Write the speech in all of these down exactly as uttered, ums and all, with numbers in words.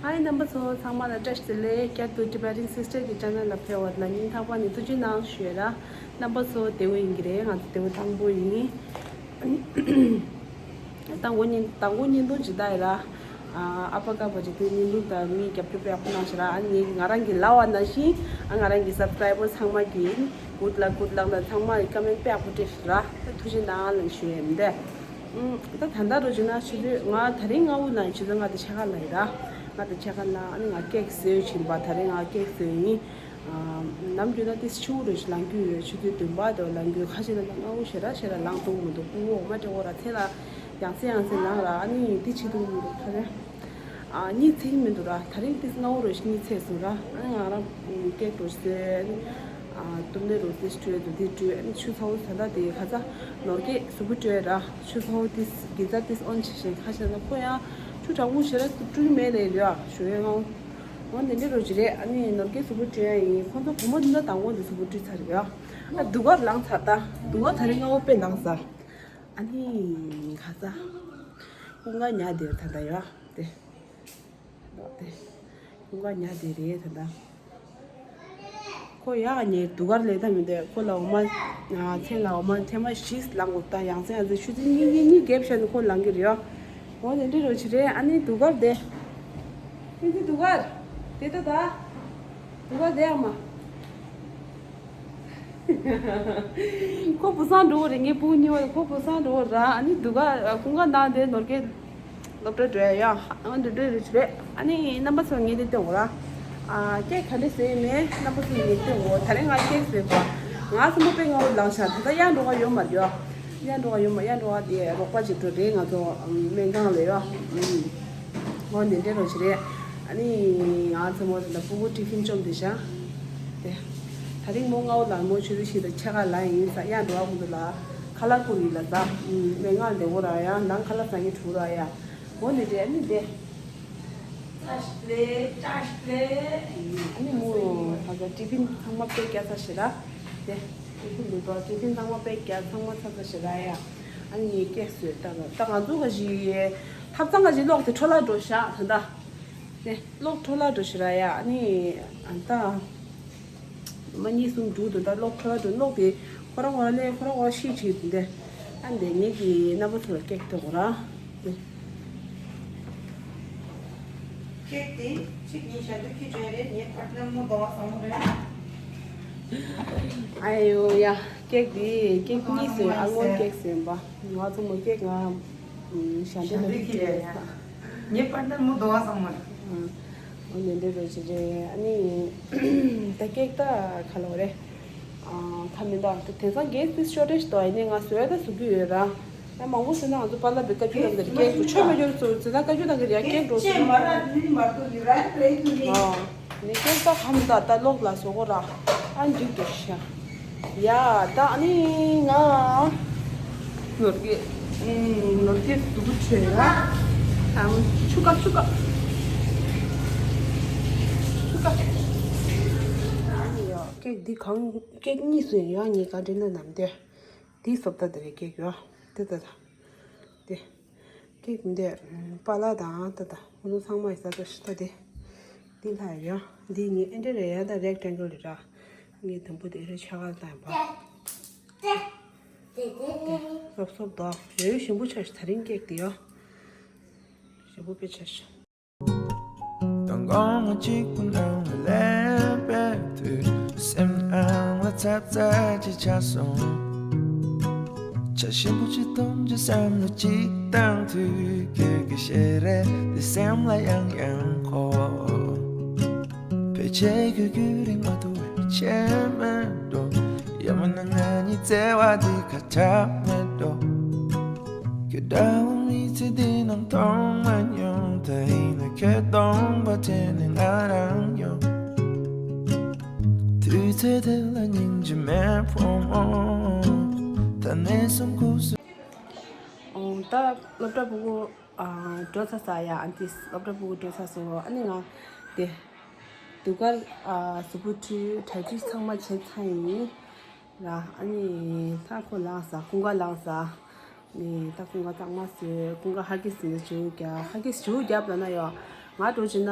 ཧའི། རྣམ་པ་ཚོ་ཚང་མ་ལ་བཀྲ་ཤིས་བདེ་ལེགས། བསྐྱར་དུ་Tibetan Sister གི་channel ལ་ཕེབས་པ་ལ་སྙིང་ཐག་པ་ནས་ཐུགས་རྗེ་གནང་ཞུ་ཡ་ར། རྣམ་པ་ཚོ་བདེ་པོ་ཡིན་གྱི་རེད། ང་ཚོ་བདེ་པོ་དང་པོ་ཡིན། དང་པོ་ཉིན་དང་པོ་བརྙན་ཐུང་ཇི་ལྟར་ཡིན་ར། ཨ་ཨ་ཕ་ཀ་པ་ཇི་ལྟར་བརྙན་ཐུང་དང་མི་རྒྱབ་སྐྱོར་དཔེ་ཡག་པོ་གནང་ཞེ་ར། ཨ་ནི་ང་རང་གི་ལབ་པ་ནང་བཞིན་ཨ་ང་རང་གི་subscriber ཚང་མ་གི་good luck good luck དང་ཚང་མ་གི་comment དཔེ་ཡག་པོ་སྤྲད་ཞེ་ར། ཐུགས་རྗེ་གནང་ལབ་ཞུ་ཡ་ཡིན་དེ། ད་ད་ལྟ་རུ་བྱུང་ན་ཆུ་ཚོད་ང་དེ་རིང་སྔ་པོ་ལ་ཆུ་ཚོད་ལྔ་དང་ཕྱེད་ཀ་ལ་ཡིན་ར། ལྔ་དང་ཕྱེད་ཀ་ལ་ཨ་ནི་ང་ཀེག་བཟོས་བྱིན་པ། དེ་རིང་ང་ཀེག་བཟོས་ཡིན། ནམ་རྒྱུན་ན་ཏིས་ཆུ་རུ་ཞིག་ལང་རྒྱུ་ཡོད། ཆུ་ཚོད་བདུན་པ་དེ་ལང་རྒྱུ་ཁ་ཤས་ན་སྔ་པོ་ཞེ་དྲག་ཞེ་དྲག་ལང་ཐུབ་མི་འདུག་སྐུ་ངོ་མ་སྤྲད་འོ་ར་ཚེ་ལ་ཡང་སེ་ཡང་སེ་ལང་ར། ཨ་ནི་ཏི་བྱེད་ཐུབ་མི་འདུག་ཁ་རེ། ཨ་གཉིད་ཚིག་མི་འདུག་ར། དེ་རིང་ཏིས་སྔ་པོ་རུ་ཞིག་གཉིད་ཚད་སོང་ར། ཨ་ནི་ང་རང་ཀེག་རུ་བཟོས། ཨ་ཏུམ་ནེ་རུ་ཏིས་སྤྲོས་འདུག་དེ་སྤྲོས། ཨ་ནི་ཆུ་ཚ་བོ་ད་ལྟ་དེ་ཁ་ཚ་ནོར་གེ་གཟུགས་པོ་སྤྲོས་ར། ཆུ་ཚ་བོ་ཏིས་གི་ཚ་ཏིས་ཨོན་བྱེད་བཞིན་ཁ་ཤས་ན་ཁོ་ཡང་ཆུ་གྲང་མོ་ཞེ་དྲག་སྤྲོས་མེད་ལས་ར་ཞུ་ཡ་ང་། འོ་འདི་འདྲ་རུ་ཅི་རེད། ཨ་ནི་ནོར་གེ་གཟུགས་པོ་སྤྲོད་ཡ་ཡིན། ཁོང་ཚོ་བུ་མོ་འདི་འདྲ་དང་པོ་འདི་གཟུགས་པོ་སྤྲོད་ཚར་རེད་ཡ། ཨ་དུ་གར་ལངས་ཚར་ད། དུ་གར་དེ་རིང་སྔ་པོ་དཔེ་ལངས་ཚར། ཨ་ནི་ཁ་ཚ། ཀུན་དགའ་ཉལ་བསྡད་ད་ད་ཡ། དེ་དེ་ཀུན་དགའ་ཉལ་བསྡད་རེད་ད་ད། ཁོ་ཡག་ཉེ་དུ་གར་ལས་ད་མི་འདོད། ཁོ་ལ་འོ་མ་མཚན་ལ་འོ་མ་ཐེངས་མ་བཞི་ལངས་དགོས་ད། ཡང་སེ་ཡང་སེ་ཆུ་ཚོད་གཉིས་གཉིས་གཉིས་བརྒྱབ་བྱས་ནས་ཁོ་ལངས་ཀྱི་རེད་ཡ། འོ་དེ་འདྲ་རུ་ཅི་རེད། ཨ་ནི་དུ་གར་དེ། ཨེ་ཙི་དུ་གར། དེ་ལྟ་ད། དུ་གར་དེ་ཨ་མ། ཁོ་བུ་སང་འགྲོ་བ་རེད། ངའི་སྤུན་གཉིས་པ་ཁོ་བུ་སང་འགྲོ་བ་ར། ཨ་ནི་དུ་གར་ཀུན་དགའ་ནང་དེ་ནོར་གེ་སློབ་གྲྭ་འགྲོ་ཡ་ཡ། ཨ་འདི་འདྲ་རེད་རེད། ཨ་ནི་རྣམ་པ་ཚོ་ངས་དེ་སྟོན་གོ་ར། ཨ་ཀེག་ག་འདྲ་བཟོས་ཡིན་མིན་རྣམ་པ་ཚོ་ངས་སྟོན་གོ། དེ་རིང་ང་ཀེག་བཟོས་པ། ང་ཚོ་མོ་པའི་ངོ་བོ་ལངས་ཤག་ད་ལྟ་ཡར་འགྲོ་ག་ཡོད་མ་རེད་ཡ། ཡར་འགྲོ་ག་ཡོད་མ། ཡར་འགྲོ་ག་དེ་རོགས་པ་ཅིག་འགྲོ་རེད། ང་ཚོ་སྨན་ཁང་ལ་ཡ། འོ་འདི་འདྲ་རོ་ཞིག་རེད། ཨ་ནི་ང་ཚོ་མོ་ལ་སྤུ་གུ་ཏི་ཕིན་བཅོམ་དེ་ཤ། དེ་དེ་རིང་མོ་སྔ་པོ་ལ་མོ་ཆུ་ཚོད་བཞི་དང་ཕྱེད་ཀ་ལ་ཡིན་ས། ཡར་འགྲོ་ག་ཁོང་ཚོ་ལ་ཁ་ལག་ཁུར་ཡིན་ལ་ས། སྨན་ཁང་ལ་འགྲོ་ར་ཡ། ནང་ཁ་ལག་ཟ་མཁན་འགྲོ་ར་ཡ། འོ་འདི་འདྲ་ཨ་ནི་དེ། ཨ་ནི་མོ་ད་ལྟ་ཏི་ཕིན་ཚང་མ་པེག་རྒྱག་ཚར་ཞེ་ར། དེ་ཏི་ཕིན་འདུག་དོ། ཏི་ཕིན་ཚང་མ་པེག་རྒྱག་ཚང་མ་ཚར་ཚར་ཞེ་ར་ཡ། ཨ་ནི་ངས་ཀེག་བཟོས་ད་ད་ང་ཚོ་ག་ཞིག་ཐབ་ཚང་ག་ཞིག་ལོག་དེ་འཕྲོ་བརླག་འགྲོ་ཤག་ད་ད། དེ་གློག་འཕྲོ་བརླག་འགྲོ་ཞེ་ར་ཡ། ཨ་ནི་ཨ་ད་མ་གཉིས་གསུམ་འགྲོ་དུ་ད་གློག་འཕྲོ་བརླག་འགྲོ། གློག་དེ་ཁོ་རང་ཁོ་རང་ལས་ཁོ་རང་ཁོ་རང་ཤི་བྱེད་དུ་འདི། ཨ་འདི་ངེད་ཀྱི་རྣམ་པ་ཚོ་ལ་ཀེག་ཐོག་ར། ཀེག་དེ་གཅིག་གཉིས་ཞལ་འདོན་ཁྱི་བྱོས་རེད། ངའི་པར་ནར་མོ་གདོང་བ་བཟང་མོ་རེད། ཨ་ཡོ་ཡ། ཀེག་དེ་ཀེག་གཉིས་བཟོས། ཨ་སྔོན་ཀེག་བཟོས་པ། ང་ཚོ་མོ་ཀེག་ང་ཞལ་འདོན་ཁྱི་རེད། ངའི་པར་ནར་མོ་གདོང་བ་བཟང་མོ་རེད། འོ་ནི་འདི་རོ་ཅི་རེད། ཨ་ནི་ད་ཀེག་ད་ཁ་ལོ་རེད། ཁ་མི་འདུག་དེང་སང་གེག་དེ་ཤོ་ཊེཇ་དོ། ཨ་ནི་ང་བཟོས་ད་བཟོ་རྒྱུ་ཡོད་ར། ཡང་མང་པོ་བཟོས་ན་ང་ཚོ་པཱ་ལགས་པའི་བཀའ་བཀྱོན་གནང་གི་རེད། ཀེག་ཚོ་ཆོས་མ་འབྱོར་ཚོ་བཟོས་ན་བཀའ་བཀྱོན་གནང་གི་རེད། ཡ་ཀེག་འགྲོ་ཚོ། ཨ་ནི་ཀེག་ད་ཁ་མི་འདུག་ད་ལོག་ལ་བཟོ་གོ་ར། ཨ་འདུག་གི་ཤ། ཡ་ད་ཨ་ནི་ང་ནོར་གི་ནོར་གི་སྡུག་པོ་བྱོས་ར། ཨམ་ཆུ་ཀ་ཆུ་ཀ་ཆུ་ཀ། ཨ་ནི་ཡ་ཀེག་འདི་གང་ཀེག་གཉིས་བཟོས་ཡ། ངའི་བཀའ་དྲིན་ལ་ནམ་དེ་འདི་སོབ་ད་དེ་རེད། ཀེག་ཡ་དེ་ད་ད་དེ། ཀེག་འདི་པཱ་ལགས་དང་ད་ད་ཁོང་ཚོ་ཚང་མ་ཡི་ས་ཆ་ཤི་ད་དེ། འདི་ལྷ་ཡོད། འདི་ངའི་ཨེ་འདྲ་རེད་ཡ། ད་rectangle རེད་ར། ངའི་དང་པོ་དེ་ཨེ་འདྲ་ཆགས་ཀ་ལྟ་ཡིན་པ། སོབ་སོབ་དོ། ཡོད་ཡོད་ཞིམ་པོ་ཆགས་ཤག་དེ་རིང་ཀེག་དེ་ཡོད། ཞིམ་པོ་དཔེ་ཆགས་ཤག་དང་གོང་མ་གཅིག་པུ་ནང་ལ་སླེབས་པའི་དུས། སེམས་ནང་ལ་ཚབ་ཚ་ཅིག་ཆགས་སོང་། ཆ་ཞིམ་པོ་ཅིག་འཐུང་རྒྱུ་བསམ་བློ་ཅིག་བཏང་དུས། ཁྱོད་ཀྱི་ཞལ་རས་དེ་སེམས་ལ་ཡང་ཡང་འཁོར། ཕལ་ཆེར་ཁྱོད་ཁྱོད་རིང་མ་ཐུབ་པའི་ཆད་མེད་འགྲོ། ཡང་མིན་ན་ང་གཉིས་བརྩེ་བ་འདི་ཁ་གྲག་མེད་འགྲོ། ཁྱོད་འདྲ་བོ་མི་ཚེ་འདི་ནང་མཐོང་མ་མྱོང་། ད་ཡིན་ན་ཁྱོད་སྟོང་པ་དྲན་ནས་ང་རང་ཡོང་། དུས་ཚོད་དེ་ལ་སྙིང་རྗེ་མེད་ཕོ་མོ། ད་ནས་བཟུང་ཁུ་སིམ། ཨོ་ད་སློབ་གྲྭ་ཕྲུ་གུ་ཨ་འགྲོ་ཚར་ས་ཡ། ཨ་ནི་སློབ་གྲྭ་ཕྲུ་གུ་འགྲོ་ཚར་སོང་། ཨ་ནི་ང་དེ་དུ་གར་ཨ་གཟུགས་པོ་བཀྲུས། གྲ་སྒྲིག་ཚང་མ་བྱས་ཚར་ཡིན་ར། ཨ་ནི་ད་ཁོ་ལངས་ས། ཀུན་དགའ་ལངས་ས། ནི་ད་ཀུན་དགའ་གཙང་མ་བཟོས། ཀུན་དགའ་ཧ་གིས་ཟེར་ནས་བྱུག་རྒྱབ། ཧ་གིས་བྱུག་རྒྱབ་ལ་ན་ཡོ། ང་འགྲོ་བྱས་ན་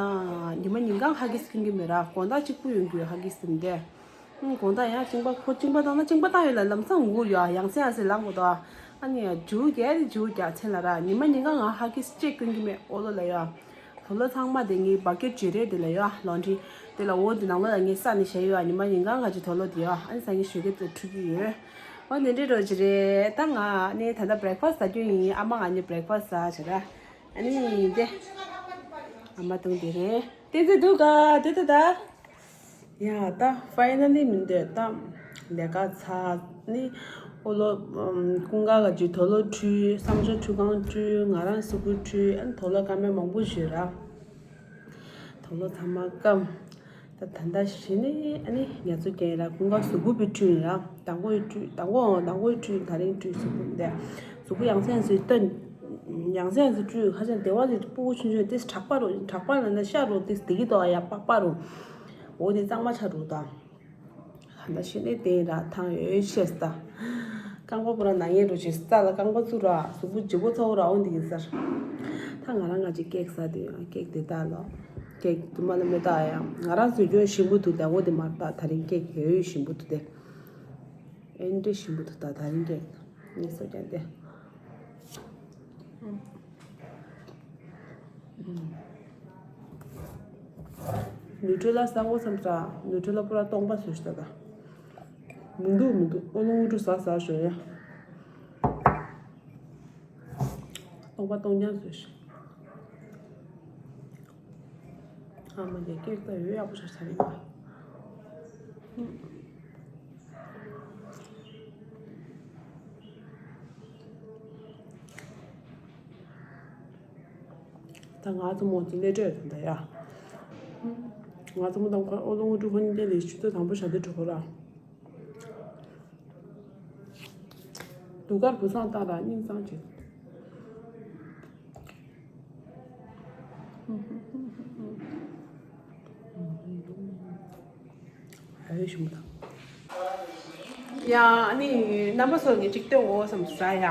ཉི་མ་ཉིན་གང་ཧ་གིས་ཁེངས་ཀྱི་མེད་ར། དགོང་དག་གཅིག་པུ་ཡོང་གི་ཡོད། ཧ་གིས་ཟིན་ཏེ། ཨང་། དགོང་དག་ཡང་གཅིན་པ་ཁོ་གཅིན་པ་བཏང་ན་གཅིན་པ་བཏང་ཡོད་ལ། ལམ་སང་ངུ་ཡོད། ཡང་སེ་ཡང་སེ་ལངས་དགོས་དོ། ཨ་ནི་ཇུ་རྒྱག་རེ་ཇུ་རྒྱག་མཚན་ལ་ར། ཉི་མ་ཉིན་གང་ང་ཧ་གིས་ཅེག་སྐྱོན་གྱི་མེད། ཨོ་ལོ་ལ་ཡོད། དོ་ལོ་ཚང་མ་དེ་ངའི་བ་ཀེ་ཊི་བརྗེ་རེས་དེ་ལ་ཡོད། ལོན་ཌི་རི་དེ་ལ། འོ་དེ་ནང་ལོགས་ལ་ངས་བསགས་ནས་བཞག་ཡོད། ཉི་མ་ཉིན་གང་ང་ཅིག་དོ་ལོ་དེ་ཡོད། ཨ་ནི་སང་ཉིན་ཞོགས་ཀས་དེ་འཁྲུད་ཀྱི་ཡོད། འོ་དེ་འདྲའི་འགྲོ་གི་རེད། ད་ང་ནི་ད་ལྟ་བྷི་རེག་ཕ་སི་ཟ་རྒྱུ་ཡིན། ཨ་མ་ང་གཉིས་བྷི་རེག་ཕ་སི་ཟ་བྱས་ར། ཨ་ནི་དེ་ཨ་མ་བཏུང་དེ་རེད། བསྟན་འཛིན་འདུག་ག་དེ་ད་ད། ཡ་ད་ཕའི་ན་ལི་མི་འདོད་ད། ལས་ཀ་ཚར་ནི། ཨོ་ལོ། ཨམ། ཀུན་དགའ་ག་ཅིག་དོ་ལོ་འཁྲུད། བསམ་སྦྱོར་འཁྲུད་ཁང་འཁྲུད། ང་རང་གཟུགས་པོ་འཁྲུད། ཨ་ནི་དོ་ལོ་སྐར་མ་མང་པོ་བཞོས་ར། དོ་ལོ་ཚང་མ་སྐམ། ད་ད་ལྟ་གཞི་ནས་ཨ་ནི་ངལ་རྩོལ་རྒྱག་ཡིན་ར། ཀུན་དགའ་གཟུགས་པོ་བི་འཁྲུད་ཡིན་ར། མདང་དགོང་ཡི་འཁྲུད། མདང་དགོང་མདང་དགོང་ཡི་འཁྲུད། ད་རིང་འཁྲུད། གཟུགས་པོ་འདི་གཟུགས་པོ་ཡང་སེ་ཡང་སེ་བཏོན། ཡང་སེ་ཡང་སེ་འཁྲུད། ཧ་ཅང་བདེ་བ་རེད། སྤུ་གུ་ཆུང་ཆུང་དེ་དྲག་པ་རུ། དྲག་པ་ལ་ན་ཤ་རུ་དེ་བདེ་གི་འདུག་ཡ། པགས་པ་རུ། འོ་དེ་གཙང་མ་ཆགས་འགྲོ་ད། ད་ལྟ་གཞི་ནས་བསྟན་ར་ཐང་ཡོད་ཤེས་ད། རྐང་པ་པུ་ར་ན་ཡས་འགྲོ་ཅིག། རྩ་ལ་རྐང་པ་བཙུགས་ར། གཟུགས་པོ་ལྗིད་པོ་ཚ་བོ་ར། འོ་འདི་ཡིན་ས་ར། ད་ང་རང་ང་ཅིག་ཀེག་ཟ་དུས་ཡང་ཀེག་དེ་ད་ལོ། ཀེག་དུ་མ་ལ་མེ་ད་ཡང་ང་རང་བཟོས་རྒྱུ་ཞིམ་པོ་འདུག་ད་འོ་དེ་མ་ད་ད་རིང་ཀེག་ཡོད་ཞིམ་པོ་འདུག་དེ། ཨེ་འདྲ་ཞིམ་པོ་འདུག་ད་ད་རིང་ཀེག་ངས་སོ་ཀྱང་དེ། ནུ་ཊི་རེ་ལ་ཟ་འོ་བསམ་ས། ནུ་ཊི་རེ་ལ་པུ་ར་སྟོང་པ་བཟོས་ཤག་ད། མི་འདུག་མི་འདུག་ཨོ་ལོ་ངོ་སྤྲོད་ཟ་ཟ་ཞོ་ཡ། སྟོང་པ་སྟོང་རྐྱང་བཟོས་ཤག་ཨ་མ་དེ་སྐད་ད་ཡོད་ཡག་པོ་ཆགས་ཚར་ཡོད། ད་ང་ཚོ་མོ་ཚོ་ལས་སྤྲོད་དང་ད་ཡ། ང་ཚོ་མོ་དང་ཁོ་ཨོ་ལོ་ངོ་སྤྲོད་ཁོ་གཉིས་ཀྱི་ལས་ཆུ་ཚོད་དང་པོ་ཞག་དེ་འགྲོ་གོ་ར། སྡུག་དཀར་བུ་བཟང་བཏང་ར་སྙིང་བཟང་བྱེད། ཨ་ཡོད་ཞིམ་པོ་དང་། ཡ་ཨ་ནི་རྣམ་པ་ཚོ་ངས་ཅིག་སྟོན་འོ་བསམ་ཟ་ཡ།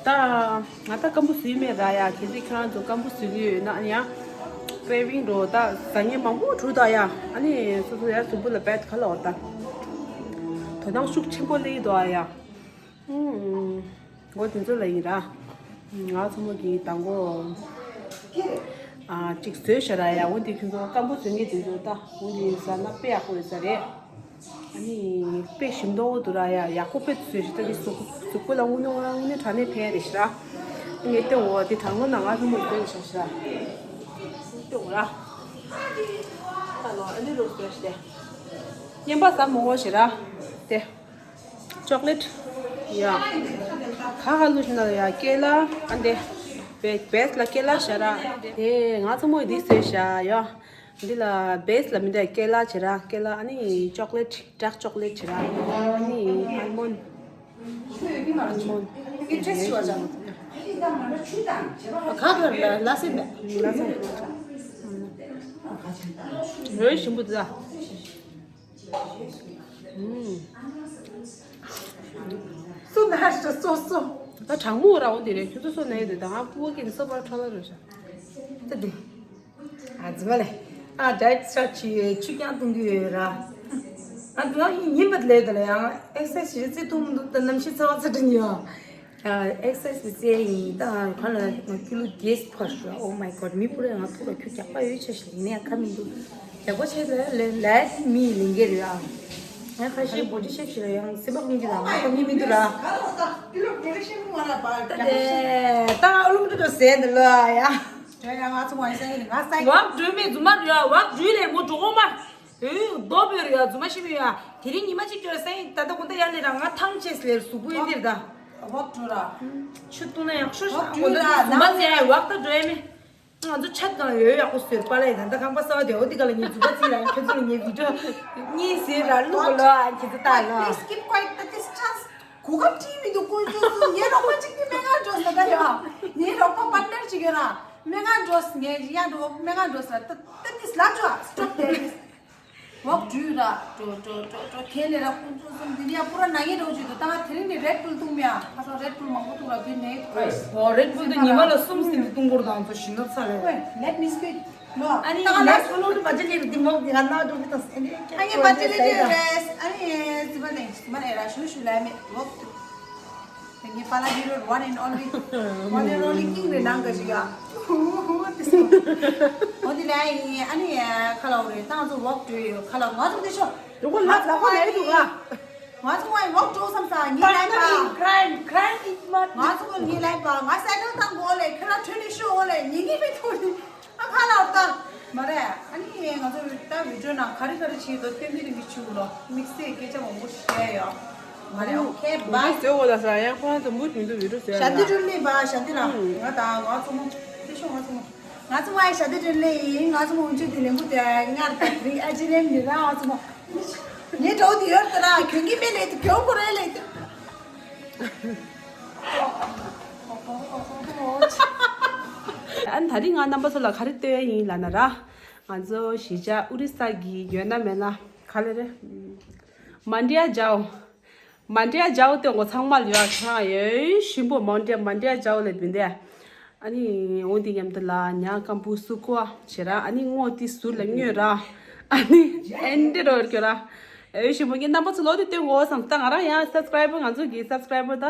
ད་ང་ད་སྐམ་པོ་བཟོས་མེད་ར་ཡ། གལ་སྲིད་ཁྱེད་རང་ཚོ་སྐམ་པོ་བཟོས་ཀྱི་ཡོད་ན་ཡ། ཀྲེ་བིང་འགྲོ་ད་ཟ་མཁན་མང་པོ་འགྲོ་ད་ཡ། ཨ་ནི་སོ་སོ་ཡ་གཟུགས་པོ་ལ་བེད་ག་ལ་འོ་ད། དོ་སྣང་ཤུགས་ཆེན་པོ་སླེབས་འདུག་ཨ་ཡ། ཨུམ། འོ་དེ་ཚོ་ལ་ཡིན་ར། ང་ཚོ་མོ་གི་དང་པོ། ཨ་གཅིག་བཟོས་ཤ་ར་ཡ། འོ་དེ་ཁྱོད་ཚོ་སྐམ་པོ་བཟོས་མཁན་དེ་ཚོ་ད་འོ་དེ་ཟ་ན་དཔེ་ཡག་པོ་ཡོད་ས་རེད། ཨ་ནི་དཔེ་ཞིམ་མདོག་འདུག་ར་ཡ། ཡག་པོ་དཔེ་བཟོས་ཤག་ད་དེ་གཟུགས་གཟུགས་པོ་ལ་དངོས་གནས་དངོས་གནས་དྲང་གནས་ཕན་རེད་ཤག་ར། ངས་བལྟས་འོ་དེ་དང་པོ་ན་ང་ཚོ་མོ་བཟོས་ཤག་ཤག་ར། བལྟས་འོ་ར། ད་ལོ་ཨ་ནི་རོ་བཟོས་ཤག་དེ། རྔན་པ་ཟ་མོ་འོ་ཤག་ར། དེ། ཅོག་ལེ་ཊི། ཡ། ཁ་ཁ་ལུ་ཤི་ན་ཡ་ཀེ་ལ་ཨ་འདི། བེ་བེ་སི་ལ་ཀེ་ལ་ཤ་ར། དེ་ང་ཚོ་མོ་འདི་བཟོས་ཤག་ཡ། འདི་ལ་བེ་སི་ལ་མི་འདི་ཀེ་ལ་བྱེད་ར། ཀེ་ལ་ཨ་ནི་ཅོག་ལེ་ཊི་ཌརྐ་ཅོག་ལེ་ཊི་བྱེད་ར། ཨ་ནི་ཨལ་མོན་ཌི། ཨལ་མོན་ཌི། ག་ག་ལ་ལ་སེ་མེད། ལ་སེ། རོལ་ཞིམ་པོ་འདུག་ད། ཨུམ། སོ་ན་ཧ་ཤ་སོ་སོ། ད་གྲང་མོ་ར་འོ་དེ་རེད། ཁྱོད་ཚོ་སོ་ན་ཡོད་དེ་ད་ང་ཕྲུ་གུ་སྐྱེས་ནས་སོ་པར་ཁྲ་ལ་རོལ་ཤག་ད་དེ། ཨ་ཛི་མ་ལེ། ཨ་ཌའེ་ཊི་ཤ་ཆི་ཆུ་རྐྱང་བཏུང་གི་ཡོད་ར། ཨ་ཛི་མ་ཡིན་པ་ལས་དེ་ལ་ཡང་ཨེག་སར་སའི་ཛི་བྱེད་ཚེ་ཐུང་མི་འདུག་ད་གནམ་གཤིས་ཚ་བ་ཚ་དྲན་ཡོད། ཨ་ཨེག་སར་སའི་ཛི་བྱེད་ཡིན་ད་ཁ་ལ་ང་ཀི་ལོ་བརྒྱད་འཕར་ཤག Oh my God། མི་པུ་ར་ང་ཐུག་ར་ཁྱོད་རྒྱགས་པ་ཡོད་ཆ་ཞིག་ཡིན་ནའི་ཁ་མི་འདུག་རྒྱགས་པ་ཆེ་ལ་ལ་ལ་མི་ལིང་གེ་རེད་ཨ། ང་ཁ་ཤས་བོ་ཇི་ཤེབ་ཞིག་ལ་ཡང་སེམས་པ་ཁོང་གི་ལ་ང་ཁོང་གི་མི་འདུག་ར། ད་དེ་ད་ཨོ་ལུང་ཏུ་ཏུ་ཟེར་འདི་ལོ་ཡ། ད་ཡ་ང་ཚོ་ང་ས་ཡིན་ང་ས་ཡིན། ཝག་འགྲོས་མེད་རྫུན་མ་རེད་ཡ། ཝག་འགྲོས་ལས་མོ་འགྲོ་གོ་མ། ཨོ་རྡོ་བོད་རེད་ཡ། རྫུན་མ་ཤི་མི་ཡ། དེ་རིང་ཉི་མ་གཅིག་འགྲོ་ས་ཡིན། ད་ལྟ་དགོང་དག་ཡར་ལས་ར་ང་ཐང་ཆད་ལས་གཟུགས་པོ་ཡིན་འདིར་ད། ཝག་འགྲོ་ར། ཆུ་བཏུང་ན་ཡག་ཤོས་ཤ་ཝག་འགྲོས་ར་རྫུན་མ་ཟེར་ཡ་ཝག་ད་འགྲོ་ཡ་མེད། ང་ཚོ་ཆ་གང་ཡོད་ཡག་པོ་བཟོས་པ་ལ་ཡིན། ད་ལྟ་ཁང་པ་གསར་པ་དེ་འོ་དེ་ག་ལ་ངས་མཛུབ་པ་བཙིར་ལ་ཁྱོད་ཚོ་ལ་ངས་བི་ཌིའོ་གཉིས་ཟེར་ར་བླུག་གོ་ལོ། ཨ་ཁྱེད་ཚོ་ལྟ་ལོ། Please keep quiet at this chance. གོ་སྐབས་བྲིས་མི་འདུག་དཀོན་མཆོག་གསུམ། ངའི་རོགས་པ་གཅིག་གིས་སྨན་ཁང་འགྲོ་ཟེར་ད་ཡོད། ངའི་རོགས་པ་པཱར་ཊི་ནར་གཅིག་ཡོད་ར། སྨན་ཁང་འགྲོ་ཟེར། ངས་ཡར་འགྲོ་སྨན་ཁང་འགྲོ་ཟེར། ད་ད་དེ་ལབ་ཆོག Stop there. walk do you ར། ཏོ་ཏོ་ཏོ་ཏོ་ཁེ་ལེ་ར་ཁུ་ཚོ་སུམ་དེ་ཡ་པུ་ར་ན་ཡེ་རོ་ཇི་དུ་ད་ང་དེ་རིང་ནི་Red Bull བཏུང་མེ་ཨ། ཁ་སང་Red Bull མང་པོ་བཏུང་ར་དེ་ནས་ཁ་ཨོ་Red Bull དེ་ཉི་མ་ལ་གསུམ་ཟིན་དུ་བཏུང་དགོས་དང་ཚོ་ཞིམ་ནོ་ཚ་རེད། Wait, let me speak. ཨ་ནི་ད་ང་ལ་སོ་ལོ་དུ་བ་ཇི་ལེ་རུ་དི་མོག་དི་ང་ན་འགྲོ་གི་ད་ཨ་ནི་བ་ཇི་ལེ་རེ་ཨ་ནི་ཟི་མ་ནེ་ཟི་མ་ནེ་ར་ཤུ་ཤུ་ལ་མེ་ཝོག་ཏུ། ངའི་པཱ་ལགས་ཡུ་རོ་one and only, one and only king རེད་ནང་ག་ཞིག་ཡ། འོ་དེ་ལ་ཡིན་ཨ་ནི་ཁ་ལ་འོ་རེད་ཏང་ཚོ་ཝོག་ཏུ་ཡོད་ཁ་ལ་ང་ཚོ་དེ་ཤོ། དུ་གོ་ལ་ལ་གོ་ལ་དུ་ག་ང་ཚོ་ངའི་ཝོག་ཏུ་བསམ་ས་ངའི་ལན་པ། Crime, crime is not. ང་ཚོ་ངའི་ལན་པ་ང་སའི་ཀལ་བཏང་གོ་ལེ་ཁྱོད་རང་ཁྲོད་ནས་ཤོ་འོ་ལེ་ཉིན་གཉིས་པའི་ཐོག་ནས། ཨ་ཁ་ལ་ད། མ་རེད། ཨ་ནི་ང་ཚོ་ད་བི་ཌིའོ་ནང་ག་རེ་ག་རེ་བྱེད་དོ་སྟོན་གི་རིང་གི་ཆུ་ལོ་དམིགས་བསལ་སྐད་ཆ་མང་པོ་བཤད་ཡོད། མ་རེད། ཨོ་ཁེ་བྷའི། བཟོས་འོ་ད་ས་ཡང་ཁོ་རང་ཚོ་མུ་མཐུད་དུ་བི་ཌིའོ་བཟོས་ཡ་ཞལ་འདི་ལ། ཌོན་ལེ་བ་ཞལ་འདི་ལ་ང་དང་ང་ཚོ་མོ་དེ་ཤོ་ང་ཚོ་མོ་ང་ཚོ་མོ་ཨ་ཞལ་འདི་ཌོན་ལེ་ཡིན། ང་ཚོ་མོ་འུན་ཆུ་དེ་ལེན་པོ་དེ་ངར་ད་རི་ཨ་ཅི་ལེན་ནི་ར་ང་ཚོ་མོ་ངའི་གྲོགས་དེ་ཡོད་ད་ར་གྱོན་གི་མེད་ལེ་དེ་གྱོན་གོ་རེ་ལེ་དེ། ཨ་ནི་ད་རིང་ང་རྣམ་པ་ཚོ་ལ་ག་རེ་སྟོན་ཡ་ཡིན་ལབ་ན་ར། ང་ཚོ་གཞིས་ཆགས་ཨོ་རི་ས་གི་ཡོད་ན་མེད་ན་ག་ལེ་རེད། མན་ཌི་ཡ་ཇའོ། མན་ཌི་ཡ་ཇའོ་སྟོན་གོ་ཚང་མ་ལ་ཡོད་ཚང་ཡོད་ཞིམ་པོ་མན་ཌི་ཡ་མན་ཌི་ཡ་ཇའོ་ལ་བུན་དེ། ཨ་ནི་འོ་དེ་མཉམ་དུ་ལ་ཉ་སྐམ་པོ་སུ་ཀུ་བ་བྱེད་ར། ཨ་ནི་སྔོ་དེ་ཟུར་ལ་སྔོས་ར། ཨ་ནི་ཨེ་འདྲ་རོ་སྐྱོ་ར། ཨེ་ཞིམ་པོ་ངའི་རྣམ་པ་ཚོ་ལོ་དེ་སྟོན་གོ་བསམ་ད་ང་རང་ཡང་སབ་སི་ཀ་རའི་བར་ང་ཚོ་གི་སབ་སི་ཀ་རའི་བར་ད་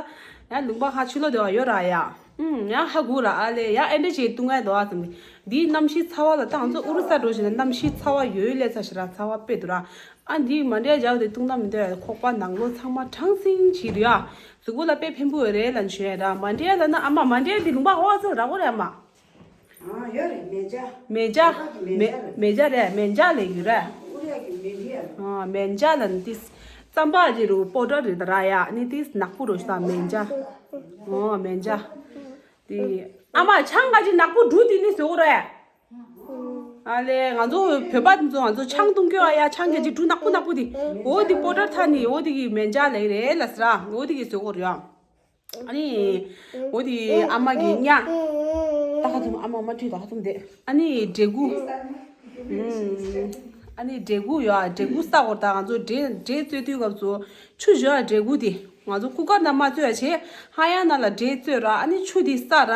ཡང་ལུང་པ་ཁ་ཆུ་ལོ་དེ་བ་ཡོད་ར་ཡ། ཨུམ་ཡང་ཧ་གོ་ར་ཨ་ལེ་ཡང་ཨེ་འདྲ་བྱེད་ཏུ་ངའི་དོ་བ་བསམ་གི་འདིའི་གནམ་གཤིས་ཚ་བ་ལ་ད་ང་ཚོ་ཨུ་རུ་ས་འགྲོ་བཞིན་ན་གནམ་གཤིས་ཚ་བ་ཡོད་ལས་ཚ་ཞེ་ར་ཚ་བ་དཔེ་འདུག་ར། ཨ་འདིའི་མན་ཌི་ཡ་ཇའོ་དེ་བཏུང་ན་མི་འདོད་ཡ་ཁོག་པ་ནང་ལོགས་ཚང་མ་གྲང་སིང་བྱེད་རེད་ཡ། གཟུགས་པོ་ལ་དཔེ་ཕན་པོ་ཡོད་རེད་ལབ་ནས་ཞུ་ཡ་ར། མན་ཌི་ཡ་ལབ་ན་ཨ་མ་མན་ཌི་ཡ་འདི་ལུང་པ་ཧོ་ཚོ་ར་གོ་རེད་ཨ་མ། ཨ་ཡོད་རེད་མེ་ཇ། མེ་ཇ། ཨ་ཀི་མེ་མེ་ཇ་རེད། མེ་ཇ་རེད། མེ་ཇ་ལས་ཡོད་རེད། ཨུ་ར་ཀི་མེ་ཇ་ཡ། ཨ་མེ་ཇ་ལ་ནི་ཏིས་རྩམ་པ་ཅི་རུ་པོ་ཏར་རེད་ར་ཡ་ནི་ཏིས་ནག་པོ་རུ་ཤ་མེ་ཇ། ཨོ་མེ་ཇ། ཏི་ཨ་མ་ཆང་ག་ཅི་ནག་པོ་འབྲུ་ཏི་ནི་བཟོ་རེད། ཨ་ལེ་ང་ཚོ་བོད་པ་ཚོ་ང་ཚོ་ཆང་བཏུང་གི་ཨ་ཡ་ཆང་ག་ཅི་འབྲུ་ནག་པོ་ནག་པོ་ཏི་འོ་ཏི་པོ་ཏར་ཐ་ནི་འོ་ཏི་གི་མེ་ཇ་ལས་རེད་ལ་སི་ར་འོ་ཏི་གི་བཟོ་གོ་རེད་ཡ། ཨ་ནི། འོ་དེ་ཨ་མ་གི་ཉ། ད་ཧ་ཐུམ་ཨ་མ་མ་ཁྲིད་ད་ཧ་ཐུམ་དེ། ཨ་ནི་འབྲས་ཀུ། ཨ་ནི་འབྲས་ཀུ་ཡོད་ཨ་འབྲས་ཀུ་ས་གོར་ད་ང་ཚོ་འབྲས་འབྲས་བཙོས་དུས་སྐབས་སུ་ཆུ་བཞག་འབྲས་ཀུ་དེ་ང་ཚོ་ཀུ་ཀར་ནང་མ་བཙོས་ཡ་བྱས་ཧ་ཡང་ནང་ལ་འབྲས་བཙོས་ར་ཨ་ནི་ཆུ་དེ་ས་ར་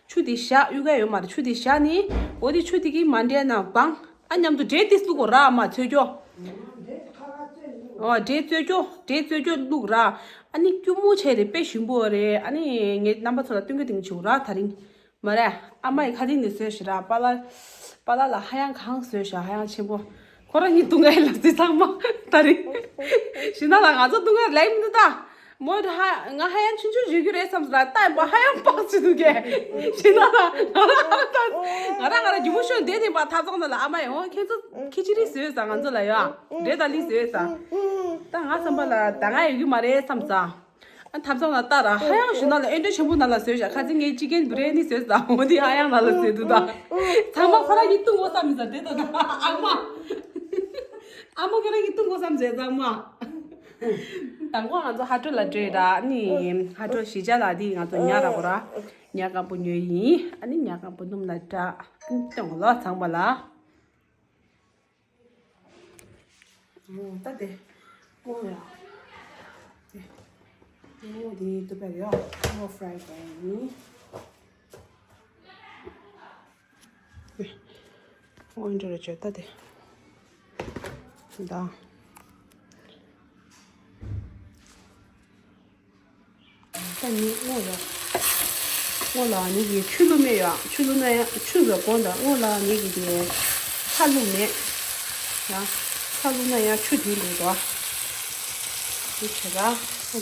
ཆུ་དེ་བཞག་གཡུག་ག་ཡོད་མ་རེད་ཆུ་དེ་བཞག་ནི་འོ་དེ་ཆུ་དེ་གི་མ་འདྲེས་ན་སྦང་། ཨ་མཉམ་དུ་འབྲས་དེ་བླུག་གོ་ར་ཨ་མ་ཚོས་སྐྱོ། ཨོ་འབྲས་ཚོས་སྐྱོ་འབྲས་ཚོས་སྐྱོ་བླུག་ར། ཨ་ནི་སྐྱུར་མོ་བྱས་རེད་དཔེ་ཞིམ་པོ་རེད། ཨ་ནི་ངས་རྣམ་པ་ཚོ་ལ་སྟོན་གི་སྟོན་གི་བྱེད་གོ་ར་ད་རིང་། མ་རེད། ཨ་མ་ཡི་ཁ་རིང་ནས་བཟོས་ཤི་ར་པཱ་ལགས། པཱ་ལགས་ལ་ཧ་ཡང་གང་བཟོས་ཤ་ཧ་ཡང་ཆེན་པོ། ཁོ་རང་གཉིས་བཏུང་ག་ཡི་ལབ་ཙི་ཚང་མ་ད་རིང་། ཞི་ན་ལ་ང་ཚོ་བཏུང་ག་ལེགས་མི་འདུག་ད། མོ་ཧ་ང་ཧ་ཡང་ཆུང་ཆུང་བརྗོད་རྒྱུ་རེད་བསམ་སོང་ལ་ལྟ་ཡིན་པ་ཧ་ཡང་ལྤགས་ཅི་འདུག་གས། ཞེ་ན་ལ་ང་རང་ང་རང་ང་རང་རྒྱུ་མོ་ཤོད་འདས་ནས་པ་ཐབ་ཚང་ནང་ལ་ཨ་མ་ཡང་ཁྱེད་ཚོ་ཁི་ཅི་རི་བཟོས་ས་ང་ཚོ་ལ་ཡོད་འདྲེ་དང་ལི་བཟོས་ས། ད་ང་བསམ་པ་ལ་ད་ང་ཡོད་རྒྱུ་མ་རེད་བསམ་ས། ཨ་ཐབ་ཚང་ལ་ལྟ་ར་ཧ་ཡང་ཞུ་ན་ལ་ཨེ་འདྲེ་ཆེན་པོ་ནང་ལ་བཟོས་ཤ་ཁ་ཚིག་ངས་ཅི་གན་བུ་རེ་ནི་བཟོས་ས་འོ་འདི་ཧ་ཡང་ནང་ལ་བཟོས་འདུག་ད། ཚང་མ་ཁོ་རང་གི་ཏུ་འོ་ས་མི་ས་འདྲེ་དང་ཨ་མ། ཨ་མ་ཁྱོད་རང་གི་ཏུ་མགོ་བསམ་མཛད་ཚང་མ། དང་པོ་ང་ཚོ་ཧ་ཀྲོ་ལ་འགྲོ་ཡི་ར་ཨ་ནི་ཧ་ཀྲོ་གཞིས་ཆགས་ལ་དེ་ང་ཚོ་ཉ་ར་གོ་ར་ཉ་སྐམ་པོ་ཉོས་ཡིན་ཨ་ནི་ཉ་སྐམ་པོ་སྣུམ་ལ་བཀྲ་སྟོན་གོ་ལོ་ཚང་མ་ལ། ད་དེ་སྔོ་ཡ་དེ་སྔོ་དེ་དུ་པ་ཡོ་སྔོ་ཧྥ་རའི་པ་ཡིན། འོན་ཏེ་རེ་བྱོས་ད་དེ། ད། ད་ནི་སྔོ་ཡ། སྔོ་ལ་ནི་གི་ཆུ་བླུགས་མེད་ཡ། ཆུ་བླུགས་ན་ཡང་ཆུ་ཟ་གོ་འདྲ་སྔོ་ལ་ནི་གི་དེ། ཚྭ་བླུགས་མེད། ཡ། ཚྭ་བླུགས་ན་ཡང་ཆུ་དེ་བླུགས་དོ། དེ་བྱས་ད། ཨ་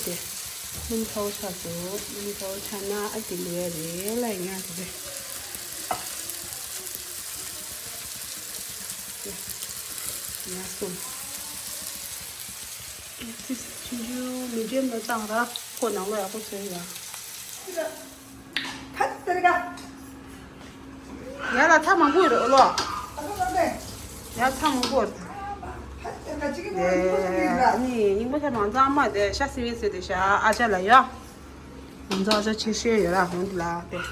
དེ། སྣུམ་ཚ་བོ་ཆགས་སོང་། སྣུམ་ཚ་བོ་ཆགས་ན་ཨ་དེ་ལུས་ཡ་རེད་ལ་ཡིན་ཡ་དེ་རེད། ཡ་སོང་། ཅི་ཆུང་ཆུང་མི་འདྲེན་ལ་བཏང་ར་ཁོ་ནང་ལོ་ཡག་པོ་བཟོས་ཡ། ཁ་ཙི་རེ་ག་ཡ་ལ་ཚྭ་མང་པོ་ཡོད་རེད་ཨོ་ལོ། ཡ་ཚྭ་མང་པོ་ཡོད་རེད། ཨ་ནི་ཉིན་མོ་ཚྭ་མང་ཙང་མ་དེ་ཤ་སི་བེ་སི་དེ་ཤ་ཨ་ཅག་ལ་ཡ། ང་ཚོ་ཨ་ཅག་ཆེ་ཤོས་ཡོད་ར་ཧོན་ལ་དེ།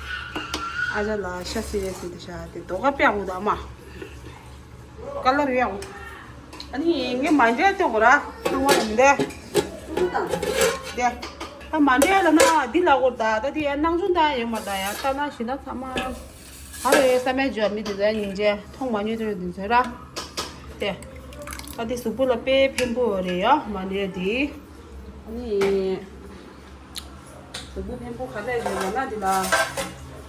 ཨ་ཅག་ལ་ཤ་སི་བེ་སི་དེ་ཤ་དེ་རྡོ་ཀ་པེ་ཡག་པོ་འདུག་ཨ་མ། ཀ་ལར་ཡག་པོ། ཨ་ནི་ངས་མ་འདྲེས་སྟོན་གོ་ར་ཚང་མ་ཡིན་དེ། དེ། ད་མ་འདྲེས་ལ་ན་འདི་ལ་གོ་ད་ད་དེ་ཡ་སྣང་ཆུང་ད་ཡོད་མ་ད་ཡ་ལྟ་ན་ཞིག་ན་ཚང་མ། ཧ་རེ་ས་མེད་འཇོར་མི་དེ་ཚོ་ཡ་སྙིང་རྗེ་མཐོང་མ་མྱོང་དེ་རེད་དེ་ཚོ་ར། དེ། ད་དེ་གཟུགས་པོ་ལ་དཔེ་ཕན་པོ་རེད་ཡ་མ་འདྲེས་དེ། ཨ་ནི། གཟུགས་པོ་ཕན་པོ་ག་འདྲ་ཡོད་ལབ་ན་འདི་ལ།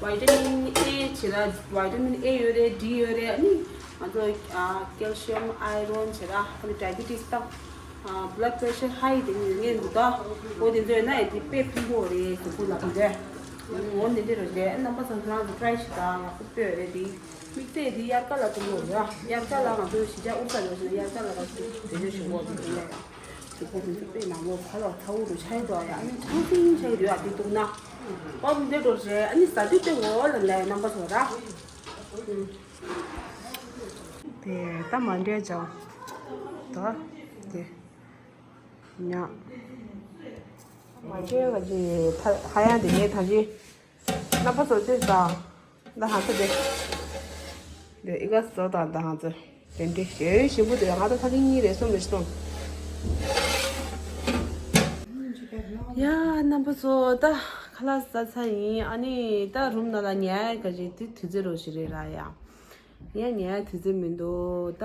ཝི་ཊ་མིན་ཨེ་བྱེད་ལ་ཝི་ཊ་མིན་ཨེ་ཡོད་རེད་ཌི་ཡོད་རེད་ཨ་ནི། ང་ཚོ་ཨ་ཀེལ་ཤི་ཡམ་ཨའི་རོན་བྱེད་ལ་ཨ་ནི་ཌའི་བི་ཊི་སི་དང་། ཨ་བི་ལཌ་པེ་ཤར་ཧའི་དེ་ཡོད་ངེས་འདུག་ད། འོ་དེ་ཚོ་ཡོད་ན་ཡང་དེ་དཔེ་ཕན་པོ་རེད་གཟུགས་པོ་ལ་དེ་འདྲ། འོ་འདི་འདྲ་རེད་རྣམ་པ་ཚོ་ཁྱེད་རང་ཚོ་ཊི་རའི་བྱེད་ད་ཡག་པོ་དཔེ་རེད་དེ། དམིགས་བསལ་དེ་དབྱར་ཁ་ལ་དུ་མོ་རེད་དབྱར་ཁ་ལ་ང་ཚོ་གཞིས་ཆགས་ཨུ་ས་ཡོད་ཟེར་ན་དབྱར་ཁ་ལ་ང་ཚོ་དེ་འདྲ་ཞུ་གོ་དེ་འདྲ་ཡང་། དེ་ཁོ་དེ་ཚོ་དཔེ་མང་པོ་ཁ་ལོ་ཚ་བོ་རུ་ཆ་ཡི་དོ་ཡ་ཨ་ནི་ཐང་ཐིང་ཆ་ཡི་དོ་ཡ་དེ་འདུག་ན། ཨོ་འདི་འགྲོ་རེད་ཨ་ནི་ཟ་དུས་དེ་ངོ་ལ་ལས་རྣམ་པ་ཚོ་ར། དེ་ད་མ་འདྲེས་ཅང་། ད་དེ་ཉག་མ་འདྲེས་ག་ཅི་ཧ་ཡང་དེ་ངས་ད་ཅི། རྣམ་པ་ཚོ་ཅི་ཟ། ད་ཧང་ཚ་དེ། དེ་ཨི་ག་ཟོ་དང་ད་ཧང་ཚ། དེ་འདྲི་ཞེ་ཞེ་པོ་དེ་ང་ད་ཐ་ལི་གཉིས་རེད་གསུམ་རེད་གསུམ། ཡ་རྣམ་པ་ཚོ་ད་ཁ་ལག་ཟ་ཚར་ཡིན་ཨ་ནི་ད་རུམ་ནང་ལ་ཉལ་ག་ཅིག་དེ་དུས་ཚོད་རོ་ཞིག་རེད་ར་ཡ། ངས་ཉལ་དུས་ཚོད་མི་འདུག་ད།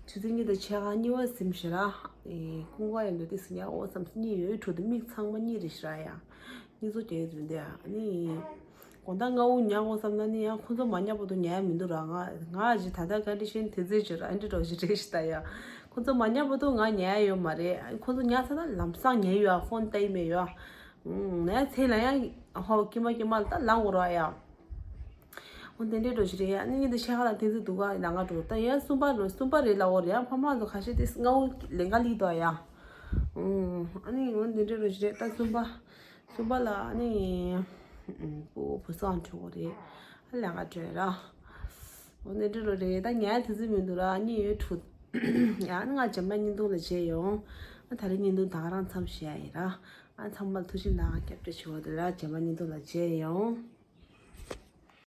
ཆུ་ཚོད་གཉིས་དང་ཕྱེད་ཀ་གཉིས་པ་ཟིན་ཞེ་ར། ཨེ་ཀུང་ཀ་ཡོད་འདུག་དེ་སི་ཉལ་འོ་བསམ་སི་གཉིས་ཡོད་འཕྲོ་དུ་མིག་ཚང་མ་གཉིས་རེད་ཞེ་ར་ཡ། གཉིས་ཚོ་རྒྱག་ཡོད་འདུག་ཨ་ནི། དགོང་དག་སྔ་པོ་ཉལ་དགོས་བསམ་ན་ནི་ཡང་ཁོ་ཚོ་མ་ཉལ་བར་དུ་ཉལ་མི་འདུག་ར་ང་ང་ཅི་ད་ལྟ་ག་འདྲ་ཤེས་དེ་ཚོའི་ཕྱིར་ཨ་འདྲི་འགྲོ་ཞིག་རེད་ཞིག་ད་ཡ། ཁོ་ཚོ་མ་ཉལ་བར་དུ་ང་ཉལ་ཡོད་མ་རེད་ཁོ་ཚོ་ཉལ་ཚར་ན་ལམ་སང་ཉལ་ཡོད་ཨ་ཧྥོན་ལྟ་ཡི་མེད་ཡོད་ཨ། ངའི་ཚེ་ལ་ཡང་ཧོ་ཀྱི་མ་ཀྱི་མ་ལ་ད་ལངས་འོ་ར་ཡ། འོ་དེ་འདྲའི་འགྲོ་ཞིག་རེད་ཡ་ནི་ངས་འདི་ཤ་ཁ་ལ་དེ་ཚོ་འདུག་ག་ནང་ག་འགྲོ་ད་ཡ་གསུམ་པ་རེད་གསུམ་པ་རེད་ལ་འོ་རེད་ཡ་ཕ་མ་ཚོ་ཁ་ཤས་དེ་སྔ་བོ་ལེན་ག་ལི་དོ་ཡ། ཨ་ནི་འོ་འདི་འདྲའི་རོ་ཞིག་རེད་ད་གསུམ་པ། གསུམ་པ་ལ་ཨ་ནི། བུ་བུ་སང་འགྲོ་གི་རེད། ཨ་ལས་ཀ་བྲོས་ར། འོ་འདི་འདྲའི་རོ་རེད་ད་ཉལ་དུས་ཚོད་མི་འདུག་ར་ཨ་ནི་ཡོད་ཁྲུ། ཡ་ཨ་ནི་ང་རྗེས་མ་བརྙན་ཐུང་ལ་མཇལ་ཡོང་། ཨ་ད་རེས་བརྙན་ཐུང་ད་ག་རང་མཚམས་བཞག་ཡིན་ར། ཨ་ཚང་མ་ལ་ཐུགས་རྗེ་གནང་སྐྱབས་བཅོལ་ཞུ་བ་དེ་ར་རྗེས་མ་བརྙན་ཐུང་ལ་མཇལ་ཡོང་།